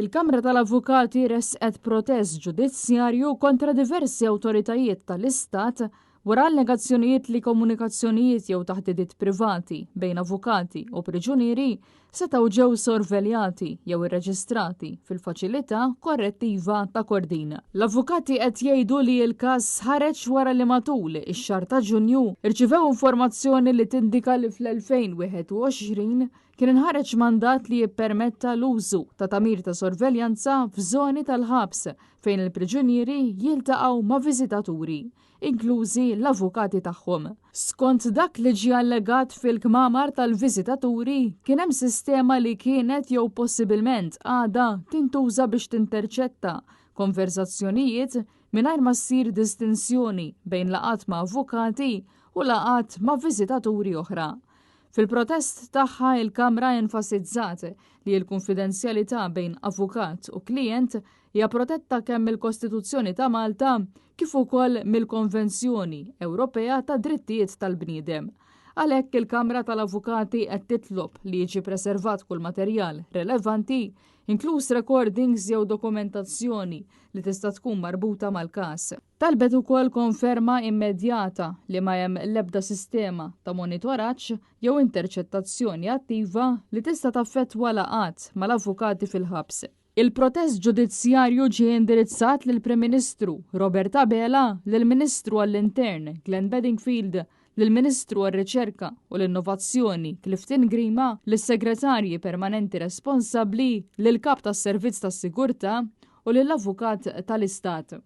Il-Kamra tal-Avukati ressqet protest ġudizzjarju kontra diversi awtoritajiet tal-Istat wara allegazzjonijiet li komunikazzjonijiet jew taħdidiet privati bejn avukati u priġunieri setgħu ġew sorveljati jew irreġistrati fil-faċilità korrettiva ta' Kordin. L-avukati qed jgħidu li l-każ ħareġ wara li matul ix-xahar ta' Ġunju rċivew informazzjoni li tindika li fl-2021 Kien inħareġ mandat li jippermetta l-użu ta' tagħmir ta' sorveljanza f'żoni tal-ħabs fejn il-priġunieri jiltaqgħu ma' viżitaturi, inklużi l-avukati tagħhom. Skont dak li ġie allegat fil-kmamar tal-viżitaturi, kien hemm sistema li kienet jew possibilment għadha tintuża biex tinterċetta konverżazzjonijiet mingħajr ma ssir distinzjoni bejn laqgħat ma' avukati u laqgħat ma' viżitaturi oħra. Fil-protest tagħha il-Kamra enfasizzat li l-kunfidenzjalità bejn avukat u klijent hija protetta kemm mill-Kostituzzjoni ta' Malta kif ukoll mill-Konvenzjoni Ewropea tad-Drittijiet tal-Bniedem. Għalhekk il-Kamra tal-Avukati qed titlob li jiġi preservat kull materjal relevanti, inkluż recordings jew dokumentazzjoni li tista' tkun marbuta mal-każ. Talbet ukoll konferma immedjata li ma hemm l-ebda sistema ta' monitoraġġ jew interċettazzjoni attiva li tista' taffettwa laqgħat mal-avukati fil-ħabs. Il-protest ġudizzjarju ġie indirizzat lill-Prim Ministru Robert Abela, lill-Ministru għall-Intern Glenn Bedingfield, lill-Ministru għar-Riċerka u l-Innovazzjoni Clifton Grima, lis-Segretarji Permanenti responsabbli, lill-Kap tas-Servizz tas-Sigurtà u lill-Avukat tal-Istat.